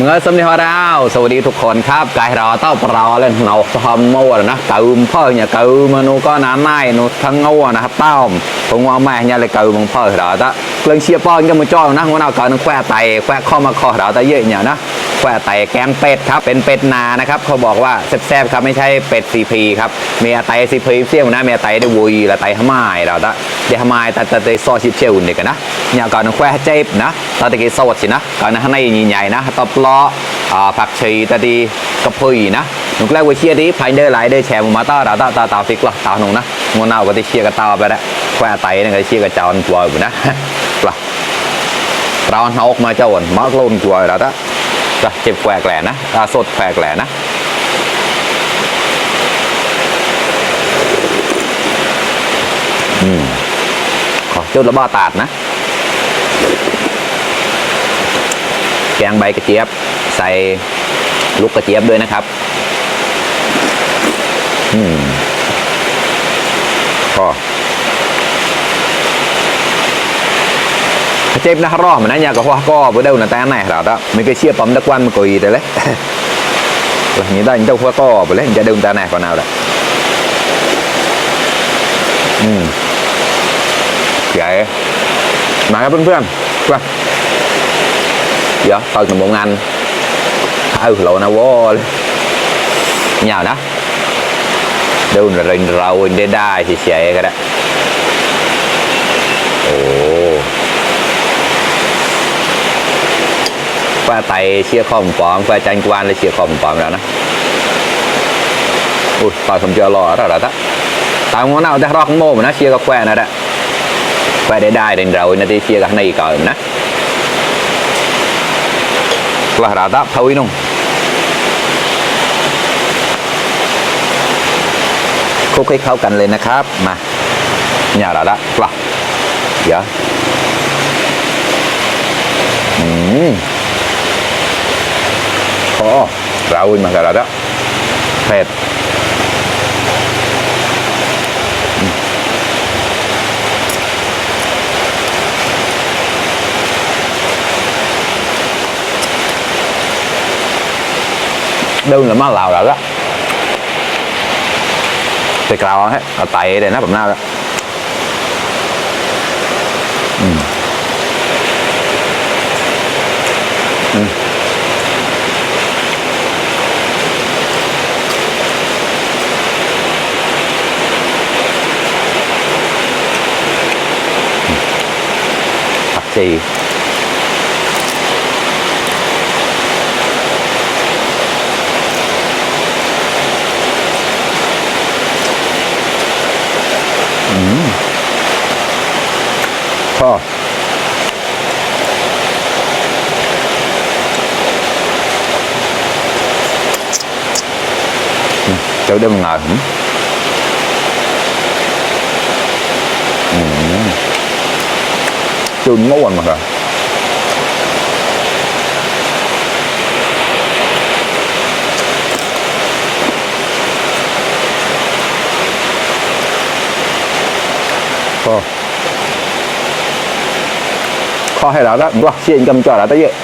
เมื่อสมเด็จพระเราสวัสดีทุกคนครับกายเราเต้าเราเล่นเราทำมั่วนะเก่าพ่อเนี่ยเก่ามานูก็น้ำไม้นูทั้งงัวนะครับเต้าผมว่าแม่เนี่ยเลยเก่ามึงพ่อเราตะเรื่องเชียร์ป้อนก็มาจ้องนะว่าเราเก่านึกแควไตแควข้อมาคอเราตะเยอะเนี่ยนะแควไตแกงเป็ดครับเป็นเป็ดนานะครับเขาบอกว่าแซ่บๆครับไม่ใช่เป็ดซีพีครับเมียไตซีพีเซี่ยวนะเมียไตได้วุยละไตทำไมเราตะเดี๋ยวทำไมแต่ซอชิบเชี่ยวนี่กันนะเนี่ยเก่านึกแควเจ็บนะตอนตะกี้โซดสินะเก่านึกข้างในใหญ่ๆนะตบล้อผักชีตะดีกระพุ้ยนะหนุ่มแรกว่าเชียร์ดีภายเดอร์ไลเดอร์แชร์มาต่อเราต่อฟิกละต่อหนุ่มนะงวนเอาก็ที่เชียร์กันต่อไปแล้วแควไตเนี่ยก็เชียร์กันจอนกลัวอยู่นะละเราเอาออกมาเจ้าอ่อนมาร์กลนกลัวเราต่อจะเจ็บแควกแหล่นะสดแควกแหล่นะขอจุดระบ้าตาดนะแกงใบกระเจี๊ยบใส่ลูกกระเจี๊ยบด้วยนะครับก็กระเจี๊ยบนะรอมันนะอยากกับว่าก็ไปเดินนะแต่ไหนเราต้องไม่เคยเชี่ยปั๊มตะกวันมันกุยแต่เลยหลังนี้ได้ยังเจ้าว่าก็ไปเลยจะเดินแต่ไหนก่อนเอาเลยใหญ่มาครับเพื่อนๆว่าเดี๋ยวตอนหนึ่งโมงงานเรานะวอลnhào đó đâu là rình rầu để đai thì chạy cái đó ồ qua tay chia không còn qua tranh quan là chia không còn rồi đó ui tao không cho lo đó đó tao muốn nào ra rock mô mà nó chia có que nữa đó que để đai rình rầu nó đi chia cái này cỡ nữa là đó thôi luônคลุกให้เข้ากันเลยนะครับมาเนี่ยเราละกลับเดี๋ยวโอ้เราอุ่นมากันแล้วเผ็ดđâu là má lào rồi đó thì cào hết ở tay đây nó bầm nào đóผักชีพอเจ้าเดิมงาจุนม้วนมาครับพอข้อให้เราแล้วว่าเชียนกำจอดเราได้เยอะ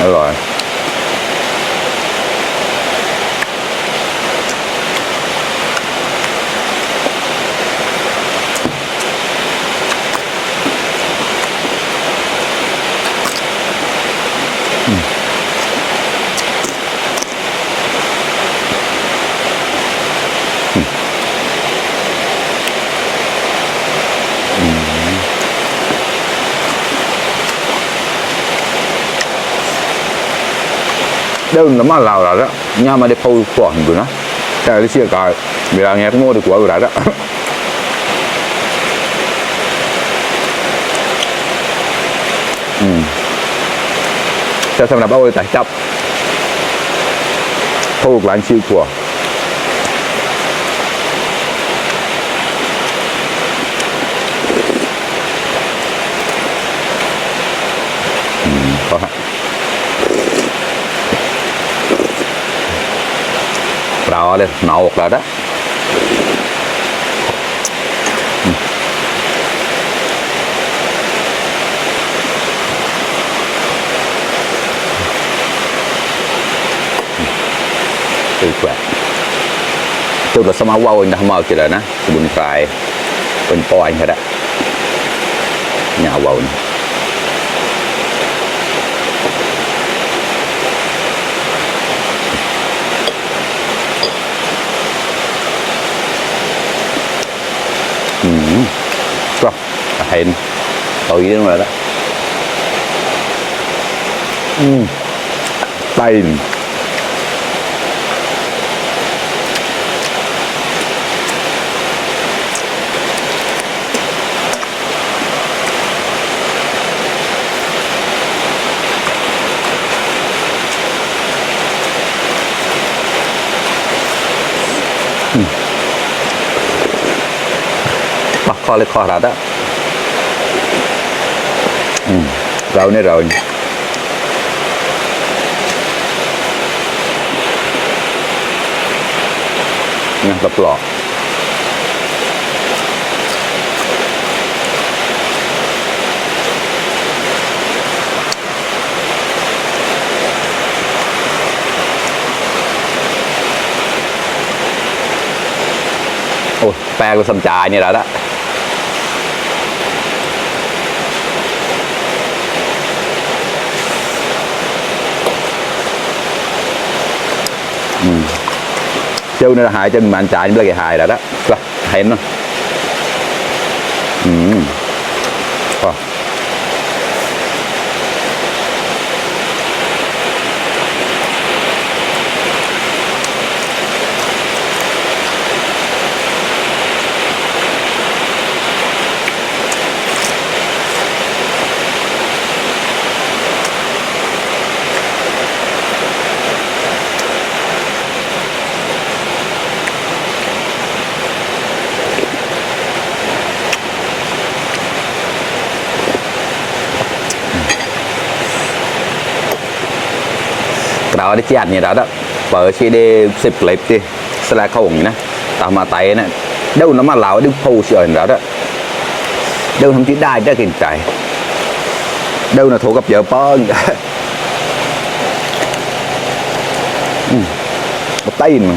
อร่อยđơn lắm mà lào rồi đó nha mà đi phô quẩn của nó cái cái chia cài vì là nghe mua được của rồi đó cho xem là bao nhiêu tài chấp phô của anh siêu của rau lên nấu rồi đó tuyệt vời tức là sama wow anh đã mau chưa rồi nè bún fry bên po anh rồi đó nhà wow này rồi hẹn tội gì nữa rồi đó tay bắt kho lấy kho ra đó rau này rồi nha tập lọ ôi pha của sâm chài như đó đó châu này là hại chân mà anh chạy lấy cái hại rồi đó rồi hẹn nó đó đi chặt như đó đó bởi khi đi xịt clip đi sẽ là không nhỉ tao mà tay này đâu nó mà lão đứng phù sườn đó đó đâu không chỉ đai ra kìm chạy đâu là thủ gặp vợ bơn một tay mà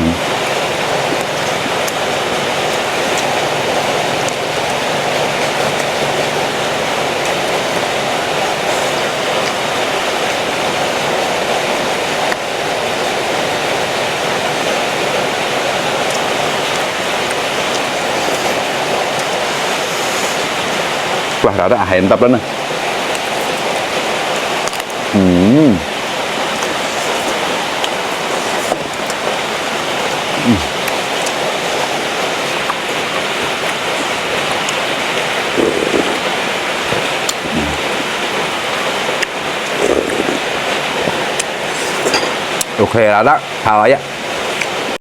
đó đã hẹn tập đó nè ok là đó thôi á